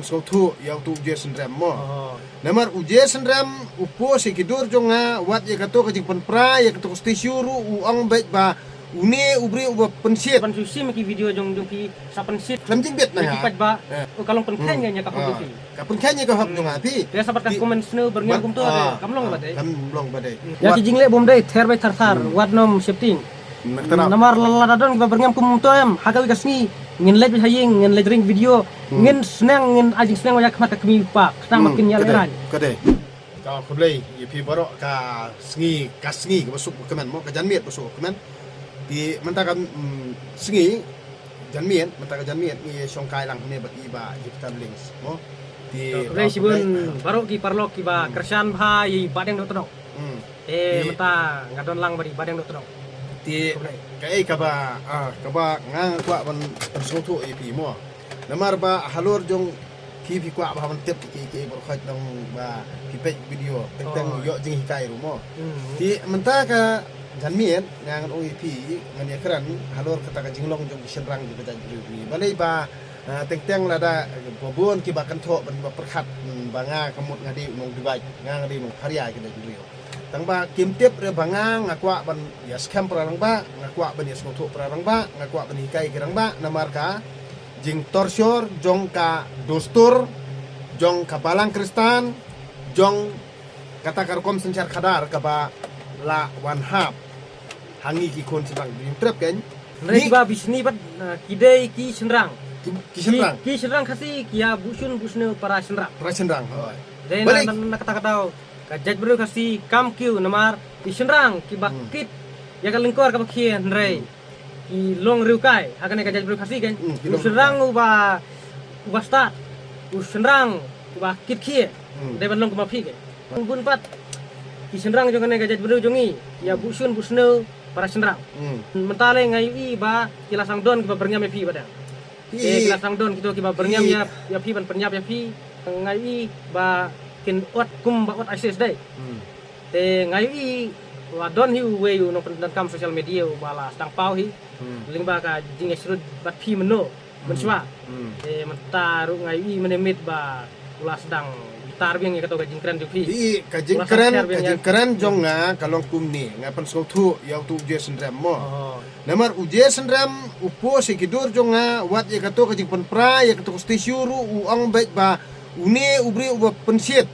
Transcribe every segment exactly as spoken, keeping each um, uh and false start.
Sngewthuh ïa uto u Jay Synrem mo. Namar u Jay Synrem u post ïa ki dur jong nga, wat ïa kato ka jingpynpra ïa kato ka statue ruh, u ong beit ba une u briew uba pynshit. Ban shu shim ki video jong jong ki sa pynshit. Khlem jingbit na nga. Ki pat ba. Eh. Oh, ka long pynkheiñ ïa ka hok jong ki. Ka pynkheiñ ïa ka hok jong nga phi. Ïa sa pat ka comment sniew byrngem kumto, kam long ba dei. Kam long ba dei. Ïa ki jingleh bym dei ther bai ther ther, wat nym sheptieng. Namar lada don kiba byrngem kumto em, ha kawei ka sngi ngin leit ha ïing, ngin leit ring video, ngin sneng, ngin ai jingsneng ïa ka khmat ka kmie pa, khnang ba kin ïaleh raiñ. Ka dei. Ka khublei ïa phi baroh, ka sngi, ka sngi kaba suk ba kmen mo, ka janmiet ba suk ba kmen. Te mynta ka sngi janmiet, mynta ka janmiet ngi shongkai lang ne bad i Bah Jupiter Links mo. Te ka khublei shibun baroh ki paralok kiba kyrshan bha ïa i Bahdeng Dohtdong. Te mynta nga don lang bad i Bahdeng Dohtdong. Te kaei kaba, ah, kaba nga kwah ban pynsngewthuh ïa phi mo. Namar ba halor jong phi, phi kwah ba ban tip kiei kiei baroh khoit nang ba phi peit video, teng teng ïoh jinghikai ruh mo. Te mynta ka janmiet nga ngan ong ïa phi, ngan ïakren halor kata ka jinglong jong ki shynrang jong ka jaitbynriew. Balei ba, ah, teng teng lada ba bun kiba kynthoh ban ba pyrkhat, hmm, ba nga ka mut nga dei u nongduwai, nga nga dei u nongpharia ïa ka jaitbynriew. Tang ba kim tip re ba nga, nga kwah ban ïaskhem para rangbah, nga kwah ban ïasngewthuh para rangbah, nga kwah ban hikai ki rangbah namar ka jingtorture jong ka dustur jong ka Balang Khristan, jong kata ka rukom synshar khadar kaba la wan hap ha ngi ki khun shynrang. Bym trep kein. Hynrei kiba bishni pat, eh, ki dei ki shynrang. Ki, ki shynrang. Ki, ki shynrang Khasi ki ïa buh shun buh sniew para shynrang. Para shynrang, hooid. Dei na, na, na kata ka daw ka jaitbynriew Khasi kam kiew namar ki shynrang kiba kit ïa ka lyngkor kaba khie, hynrei ki long riewkai ha kane ka jaitbynriew Khasi kein. U shynrang uba, uba stad, u shynrang uba kit khie. Dei ban long kum ma phi kein. Bun pat ki shynrang jong kane ka jaitbynriew jong ngi ki ïa buh shun buh sniew para shynrang. Mynta lei nga ïohi ba ki la sdang don kiba byrngem ïa phi Bahdeng. Te ki la sdang don kito kiba byrngem ïa, ïa phi ban pynïap ïa phi. Nga ïohi ba kin ot kumba ot ISIS dei. Te nga ïohi ba don hi uwei u nongpyndonkam social media uba la sdang paw hi lyngba ka jingïasyrut bad phi mynno mynshuwa. Te mynta ruh nga ïohi mynne miet ba u la sdang bitar biang ïa kato ka jingkren jong phi. Ï, ka jingkren, ka jingkren jong nga ka long kumne, nga pynsngewthuh ïa uto u Jay Synrem mo. Namar u Jay Synrem u post ïa ki dur jong nga, wat ïa kato ka jingpynpra ïa kato ka statue ruh, u ong beit ba une u briew uba pynshit.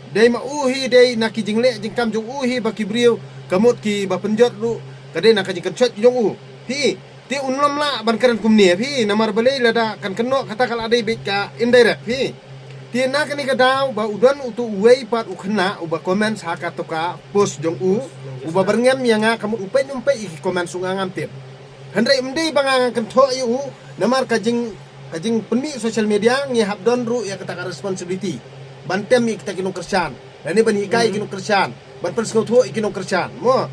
Dei ma u hi, dei na ki jingleh jingkam jong u hi ba ki briew ka mut kiba pynjot ruh ka dei na ka jingkynshoh jong u. Phi, te un ym lah ban kren kumne phi, namar balei lada kan kynnoh kata ka la dei beit ka indirect phi. Te na kane ka daw ba u don uto uwei pat u khynnah uba comment ha kato ka post jong u, uba byrngem ïa nga ka mut u peit um peit ïa ki comment jong nga ngam tip. Hynrei ym dei ba nga ngan kynthoh ïa u, namar ka jing, ka jingpynmih social media ngi hap don ruh ïa kata ka responsibility ban tem ïa kita ki nongkyrshan, lane ban hikai ïa ki nongkyrshan, ban pynsngewthuh ïa ki nongkyrshan mo.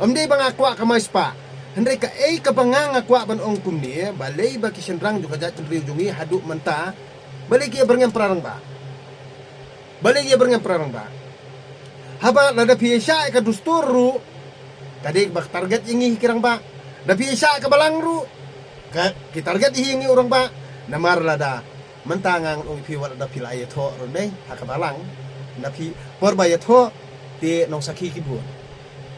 Ym dei ba nga kwah kamai spah. Hynrei kaei kaba nga nga kwah ban ong kumne, balei ba ki shynrang jong ka jaitbynriew jong ngi haduh mynta balei ki ïa byrngem para rangbah? Balei ki ïa byrngem para rangbah? Haba lada phi ïa shah ïa ka dustur ruh ka dei ba target ïa ngi hi ki rangbah. Da phi ïa shah ka balang ruh ka ki target ïa ngi u rangbah. Namar lada mynta nga ngan ong ïa phi, wat lada phi la ïathoh ruh ne ha ka balang, da phi por ba ïathoh te nongsakhi ki bun.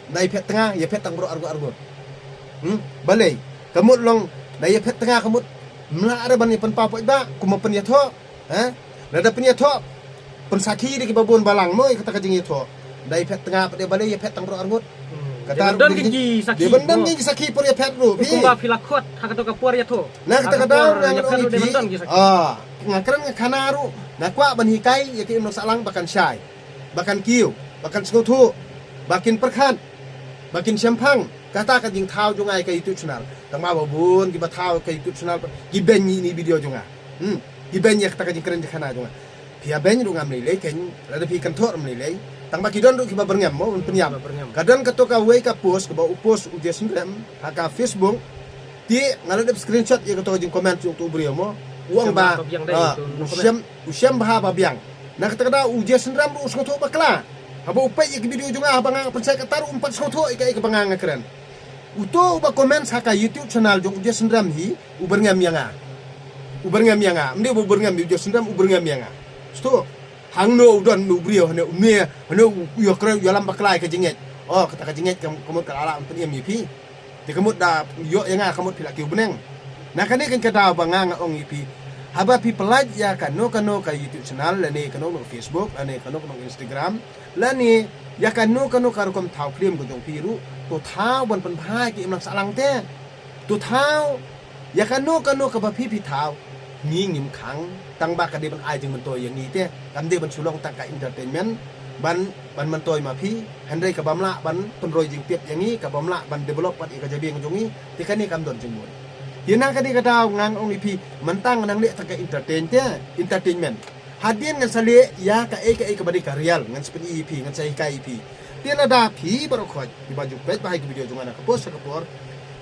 Da ïa phet tnga, ïa phet tang baroh arngut arngut. Hmm? Balei? Ka mut long da ïa phet tnga ka mut ym lah re ban ïa pynpaw paidbah kumba pynïathoh. Eh? Lada pynïathoh pynsakhi da kiba bun balang mo ïa kata ka jingïathoh. Da ïa phet tnga pat, dei balei ïa phet tang baroh arngut. Kata ruh dei ban don ki sakhi por ïa phet ruh phi. Kumba phi la khot ha kato ka por ïathoh. Na kata ka daw nga ong ïa phi, ah, nga kren nga khana ruh nga kwah ban hikai ïa ki im nongsahlang ba kan shai, ba kan kiew, ba kan sngewthuh, ba kin pyrkhat, ba kin shemphang. Kata ka jingthaw jong nga ïa ka YouTube channel. Tang ba bun kiba thaw ka YouTube channel ki beiñ ïa ine i video jong nga. Hmm. Ki beiñ ïa kata ka jingkren jingkhana jong nga. Phi ïa beiñ ruh ngam lei lei kein, lada phi kynthoh ruh ym lei lei. Tang ba ki don ruh kiba byrngem mo, ban pynïap. Ka don kato kawei ka post kaba u post u Jay Synrem ha ka Facebook. Te nga la dep screenshot ïa kato ka jingcomment jong uto u briew mo. U ong ba u shem, u shem bha ba biang. Na kata ka daw u Jay Synrem ruh u sngewthuh bakla. Haba u peit ïa ka video jong nga haba nga pynshai kata ruh um pat sngewthuh ïa kaei kaba nga nga kren. Uto uba comment ha ka YouTube channel jong u Jay Synrem hi u byrngem ïa nga. U byrngem ïa nga, ym dei u byrngem ïa u Jason Ram, u byrngem ïa nga. Sto, hangno u don u briew, hane u me, hane u ïa kren, u ïalam bakla ïa ka jingngeit. Oh, kata ka jingngeit ka, ka mut ka la lah ban pynim ïa phi. Te ka mut da ïoh ïa nga ka mut phi la kiew bneng. Na kane kan ka daw ba nga nga ong ïa phi. Haba phi pynlait ïa kano kano ka YouTube channel, lane kano kano ka Facebook, lane kano kano ka Instagram, lane ïa kano kano ka rukom thaw phlim ka jong phi ruh, to thaw ban pynbha ïa ki imlang sahlang te. To thaw ïa kano kano kaba phi phi thaw, ngi ngim khang, tang ba ka dei ban ai jingmyntoi ïa ngi te, kam dei ban shu long tang ka entertainment, ban, ban myntoi ma phi, hynrei ka bym lah ban pynroi jingtip ïa ngi, ka bym lah ban develop pat ïa ka jabieng jong ngi, te kane kam don jingmut. Te na kane ka daw nga ong ïa phi, mynta ngan nang leh tang ka entertain te, entertainment. Hadien ngan sa leh ïa kaei kaei kaba dei ka real, ngan sa pyni ïa phi, ngan sa hikai ïa phi. Te lada phi baroh khoit kiba ju peit bha ïa ki video jong nga na ka por sha ka por,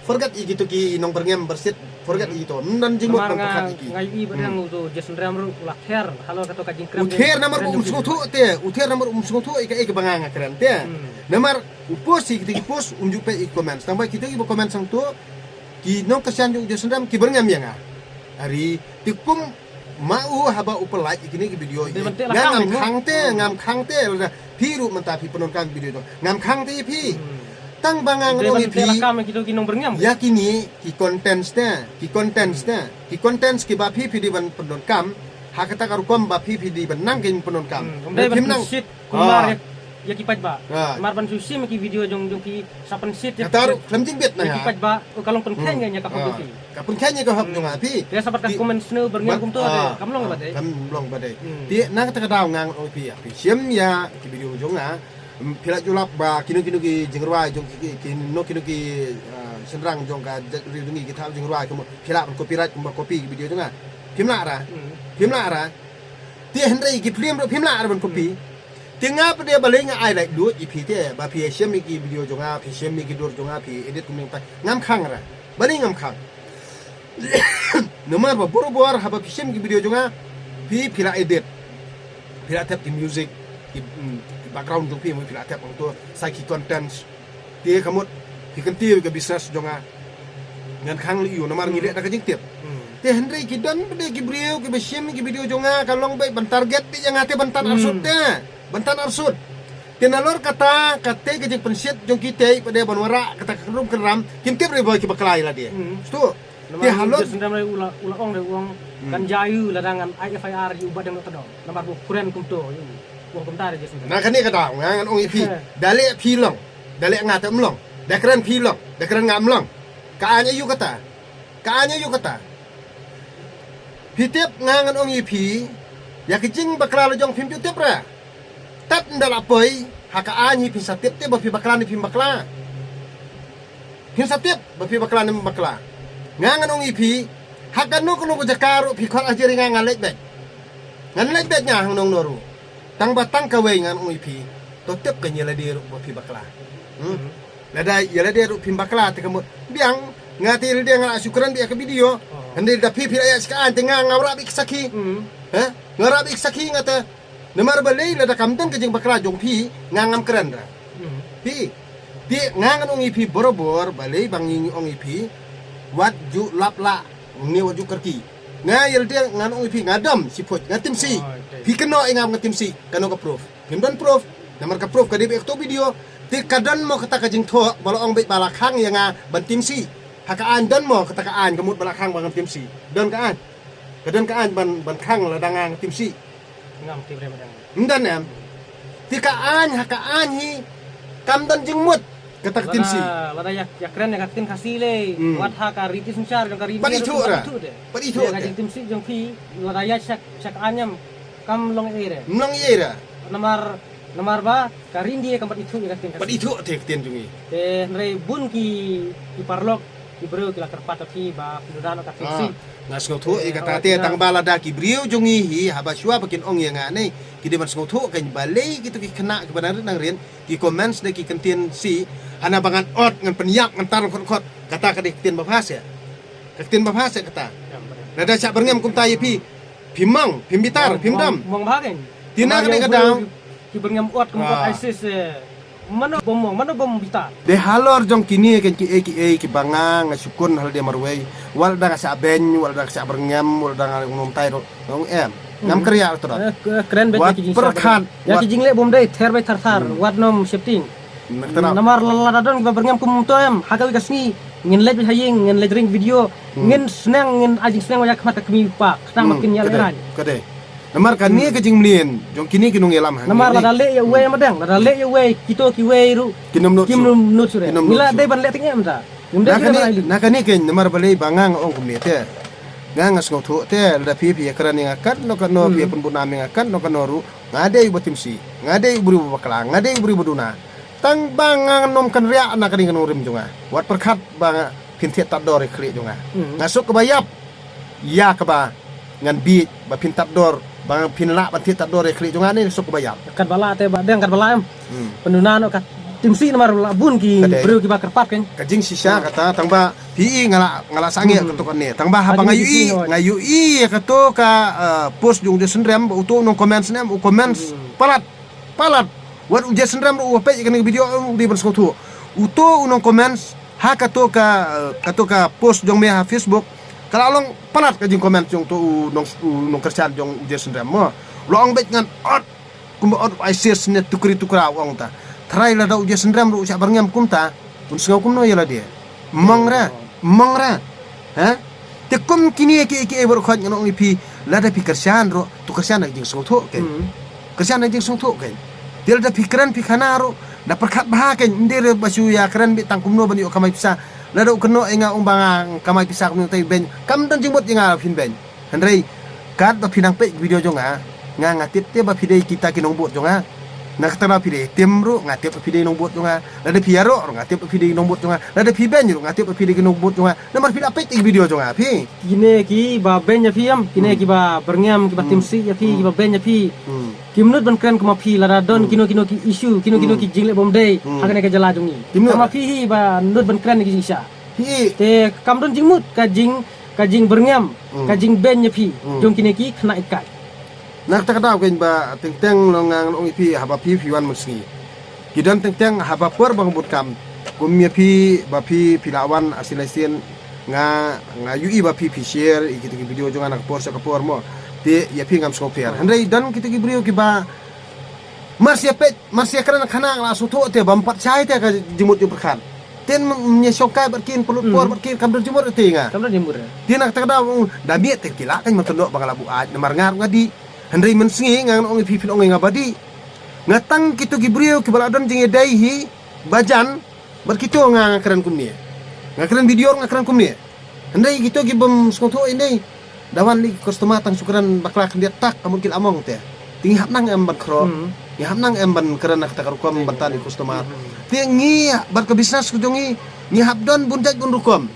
forget ïa kito ki nongbyrngem byrsit, forget ïa kito. Ym don jingmut ban pyrkhat ïa ki. Nga ïohi ba dang u Jason Ram ruh u la ther halor kato ka jingkren. U ther namar ba um sngewthuh te, u ther namar um sngewthuh ïa kaei kaba nga nga kren te. Namar u post ïa kito ki post, um ju peit ïa ki comments. Tang ba kito kiba comment sangto, ki nongkyrshan jong u Jason Ram ki byrngem ïa nga. Ari, te kum ma u haba u pynlait ïa kine ki video ïa nga, ngam khang te, ngam khang te, lada phi ruh mynta phi pyndonkam video jong nga, ngam khang te ïa phi. Tang ba nga ngan ong ïa phi, ïa kine ki contents te, ki contents te, ki contents kiba phi phi dei ban pyndonkam ha kata ka rukom ba phi phi dei ban nang kin pyndonkam. Kumar ïa, ïa ki paidbah. Mar ban shu shim ïa ki video jong, jong ki sa pynshit ïa ki paidbah. Ka long pynkheiñ ïa ka hok jong ki. Ka pynkheiñ ïa ka hok jong nga phi. Te sa pat ka comment sniew byrngem kumto te kam long ba dei. Kam long ba dei. Te na kata ka daw nga ong ïa phi, phi shim ïa ki video jong nga. Phi la ju lap ba kino kino ki jingrwai jong ki, kino kino ki shynrang jong ka jaitbynriew jong ngi ki thaw jingrwai kumba phi lah ban copyright kumba copy ki video jong nga. Phim lah ra. Phim lah ra. Te hynrei ki phlim ruh phim lah ra ban copy. Te nga pat de balei nga ai laitluid ïa phi te, ba phi shim ïa ki video jong nga, phi shim ïa ki dur jong nga, phi edit kumne kumtai. Ngam khang ra. Balei ngam khang? Namar ba bor bor haba phi shim ki video jong nga, phi phi la edit. Phi la thep ki music, ki background jong phi mo phi la thep hangto, sa ki contents. Te ka mut phi kyntiew ïa ka business jong nga. Ngan khang lei ïa u namar ngi leh da ka jingtip. Te hynrei ki don pat de ki briew kiba shim ki video jong nga ka long beit ban target beit ïa nga te ban tan arsut te. Ban tan arsut. Te nalor kata, kata ka jingpynshit jong ki te pat de ban wanrah kata ka kynrum kynram, kim tip re ba ki bakla ïa lade. Sto. Te halor Jason Ram re u la, u la ong re u ong kan jia ïa u lada ngan ai F I R ïa u Bah Deng Dohtdong. Namar ba u kren kumto ïa u. U ong kumta re Jason Ram. Na kane ka daw nga ngan ong ïa phi. Da leh phi long. Da leh nga te ym long. Da kren phi long. Da kren nga ym long. Ka aiñ aïu kata? Ka aiñ aïu kata? Phi tip nga ngan ong ïa phi, ïa ka jingbakla la jong phim ju tip ra. Tad ynda la poi ha ka aiñ hi phin sa tip te ba phi bakla ne phim bakla. Phin sa tip ba phi bakla ne phim bakla. Nga ngan ong ïa phi, ha kano kano ka jaka ruh phi khot hajar ïa nga ngan leit beit. Ngan leit beit nga hangno hangno ruh. Tang ba tang kawei ngan ong ïa phi, to tip kein ïa lade ruh ba phi bakla. Lada ïa lade ruh phim bakla te ka mut biang, nga te ïa lade nga la shu kren beit ïa ka video. Hynrei da phi phi la ïaid sha ka aiñ te nga nga wanrah beit ki sakhi. Ha? Nga wanrah beit ki sakhi nga te. Namar balei lada kam don ka jingbakla jong phi nga ngam kren ra. Phi. Te nga ngan ong ïa phi barabor balei ba ngi ong ïa phi. Wat ju lap lah. Ngi wat ju kyrkieh. Nga ïa lade ngan ong ïa phi nga dom siphuid nga timsih. Phi kynnoh ïa nga nga timsih. Kano ka proof? Phim don proof. Namar ka proof ka dei beit kato video. Te ka don mo kata ka jingthoh ba la ong beit ba la khang ïa nga ban timsih. Ha ka aiñ don mo kata ka aiñ ka mut ba la khang ba ngan timsih. Don ka aiñ. Ka don ka aiñ ban, ban khang lada nga nga timsih. Ngam tip re ba dang. Ym don em. Te ka aiñ, ha ka aiñ hi kam don jingmut kata ka timsih. Lada ïa, ïa kren ïa ka ktien Khasi lei. Wat ha ka riti synshar jong ka riti. Pat ithuh ra. Pat ithuh ka jingtimsih jong phi lada ïa sha, sha ka aiñ em kam long ei re. Ym long ei ra. Namar, namar ba ka riti kam pat ithuh ïa ka ktien Khasi. Pat ithuh te ka ktien jong ngi. Te hynrei bun ki, ki paralok ki briew ki la kyrpad ïa phi ba phi duda noh ka ktien Khasi. Nga sngewthuh ïa kata te tang ba lada ki briew jong ngi hi haba shuwa ba kin ong ïa nga ne ki dei ban sngewthuh kein balei kito ki khynnah kiba nang rit nang rit ki comments ne ki kyntien Khasi hana ba ngan ot ngan pynïap ngan tar khot khot kata ka dei ktien ba pha seh. Ka ktien ba pha seh kata. Lada shah byrngem kumta ïa phi. Phim mong, phim bitar, phim dom. Mong ba kein. Te na kane ka daw ki byrngem ot kum ot ISIS. Mano bom mong, mano bom bitar. Dei halor jong kine kein ki ei ki ei kiba nga nga shu kun ha lade marwei. Wat la da nga shah beiñ, wat la da nga shah byrngem, wat la da nga ong ym tai ruh, nga ong em. Ngam kyrpad ruh. Eh, k- kren beit. Wat ïa ki jingshah pyrkhat, beit. Ïa ki wat jingleh bym dei, ther beit ther ther, wat nym sheptieng. Namar la- lada don kiba byrngem kumto em, ha kawei ka sngi ngin leit beit ha ïing, ngin leit ring video, ngin sneng, ngin ai jingsneng ïa khmat ka kmie u kpa, khnang ba kin ïaleh rain. Ka dei. Namar kane ka jingmlien jong kine ki nongïalam hangne. Namar lada leh ïa uwei em dang, lada leh ïa uwei, kito kiwei ruh kim nud shuh. Kim nud shuh re. Ngi la dei ban leh teng em ta. Ngim dei ban ai leh. Na kane kein namar balei ba nga nga ong kumne te. Nga nga sngewthuh te, lada phi phi ïakren ïa nga katno katno, phi ïapynbun nam ïa nga katno katno ruh, nga dei uba timsi, nga dei u briew uba bakla, nga dei u briew uba duna. Tang ba nga ngam kynriah na kane ka nongrim jong nga. Wat pyrkhat ba nga phin thied tad dor ïa khlieh jong nga. Nga suk kaba ïap ïa kaba ngan bieit ba phin tad dor, ba phin lah ban thied tad dor ïa khlieh jong nga ne, suk kaba ïap. Katba lah te ba dang katba lah em. Pynbna noh kat timsi namar la bun ki briew kiba kyrpad kein. Ka jingshisha kata tang ba phi i nga la nga la sangeh kato kane. Tang ba haba nga ïohi, nga ïohi ïa kato ka, eh, post jong u Jason Rem, uto u nong comment snem, u comment palat. Palat. Wat u Jason Rem ruh u peit ïa kane ka video, u dei ban sngewthuh. Uto u nong comment ha kato ka, eh, kato ka post jong me ha Facebook. Ka la long palat ka jingcomment jong uto u nong, u nongkyrshan jong u Jason Rem mo. U la ong beit ngan ot kumba ot u ISIS ne tukri tukra, u ong ta. Tharai lada u Jason Rem ruh u shah byrngem kumta, un sngew kumno ïa lade? Mong ra, mong ra. Ha? Te kum kine ki ki ei baroh khoit ngan ong ïa phi, lada phi kyrshan ruh, to kyrshan da ka jingsngewthuh kein. Kyrshan da ka jingsngewthuh kein. Te lada phi kren phi khana ruh, da pyrkhat bha kein, ym dei re ba shu ïakren beit tang kumno ban ïoh kamai pisa. Lada u kynnoh ïa nga ong ba nga kamai pisa kumno te beiñ, kam don jingmut ïa nga phin beiñ. Hynrei katba phi nang peit video jong nga, nga nga tip te ba phi dei kita ki nongbud jong nga. Na kata phi dei tim ruh, nga tip ba phi dei nongbud jong nga. Lada phi ïaroh ruh, nga tip ba phi dei nongbud jong nga. Lada phi beiñ ruh, nga tip ba phi dei ki nongbud jong nga. Namar phi la peit ïa ki video jong nga phi. Kine kiba beiñ ïa phi em, kine kiba byrngem, kiba timsi ïa phi, kiba beiñ ïa phi, kim nud ban kren kum ma phi lada don kino kino ki issue, kino kino ki jingleh bym dei ha kane ka jylla jong ngi. Kum ma phi hi ba nud ban kren ki jingshisha. Te kam don jingmut ka jing, ka jingbyrngem, ka jingbeiñ ïa phi jong kine ki khynnah ïeit kai. Na kata ka daw kein ba teng teng long ngan ong ïa phi, haba phi phi wan mynsngi, ki don teng teng haba por ba nga bud kam. Kum ïa phi ba phi phi la wan asin asin, nga nga ïohi ba phi phi share ïa kita ki video jong nga na ka por sha ka por mo. Te ïa phi ngam sngewpher. Hynrei don kita ki briew kiba mar sha peit, mar sha kren khana nga la sngewthuh te bym pat shai te ka jingmut jingpyrkhat. Ten mynne shongkai bad kin, pynlut por bad kin, kam don jingmut te nga. Kam don jingmut. Te na kata ka daw da miet te ki lah kein ban kynnoh ba nga la buaid namar nga ruh nga dih. Hynrei mynsngi ngan ong ïa phi, phin ong ïa nga ba dih. Nga tang kito ki briew kiba la don jingïadei hi ba jan bad kito nga nga kren kumne. Nga kren video nga kren kumne. Hynrei kito ki bym sngewthuh ïa ngi. Da wan lei ki customer tang shu kren bakla khyndiat tak, ka mut ki la mong te. Te ngi hap nang em ban khroh. Ngi hap nang em ban kren na kata ka rukom ban tan ïa ki customer. Te ngi bad ka business ka jong ngi, ngi hap don bun jait bun rukom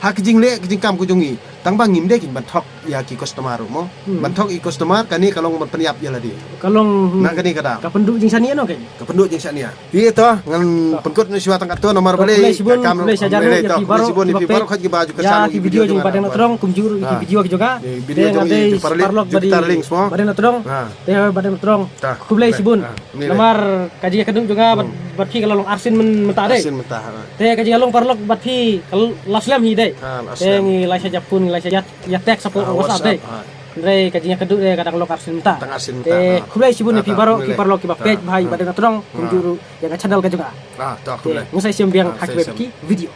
ha ka jingleh ka jingkam ka jong ngi. Tang ba ngim dei kein ban thok ïa ki customer ruh mo. Ban thok ïa ki customer kane ka long ban pynïap ïa lade. Ka long na kane ka daw. Ka pynduh jingshaniah noh kein. Ka pynduh jingshaniah. Te to ngan pynkut noh shuwa tang katto namar balei. Khublei shibun, khublei shibun ïa phi baroh kiba peit ïa ki video jong Bah Deng Natrong kumjuh ruh ïa ki video ki jong nga. Te nga dei paralok Bah Deng Natrong. Te Bah Deng Natrong, khublei shibun. Namar ka jingïakynduh jong nga bad phi ka la long arsien mynta dei. Te ka jingïalong paralok bad phi ka la slem hi dei. Te ngi la sha ïa phone, ngi la sha ïa text hapoh WhatsApp dei. Hynrei ka jingïakynduh dei ka dang long arsien mynta. Te khublei shibun ïa phi baroh ki paralok kiba peit bha ïa Bah Deng Natrong kumjuh ruh ïa ka channel ka jong nga. Te ngin sa ïashem biang ha kiwei pat ki video.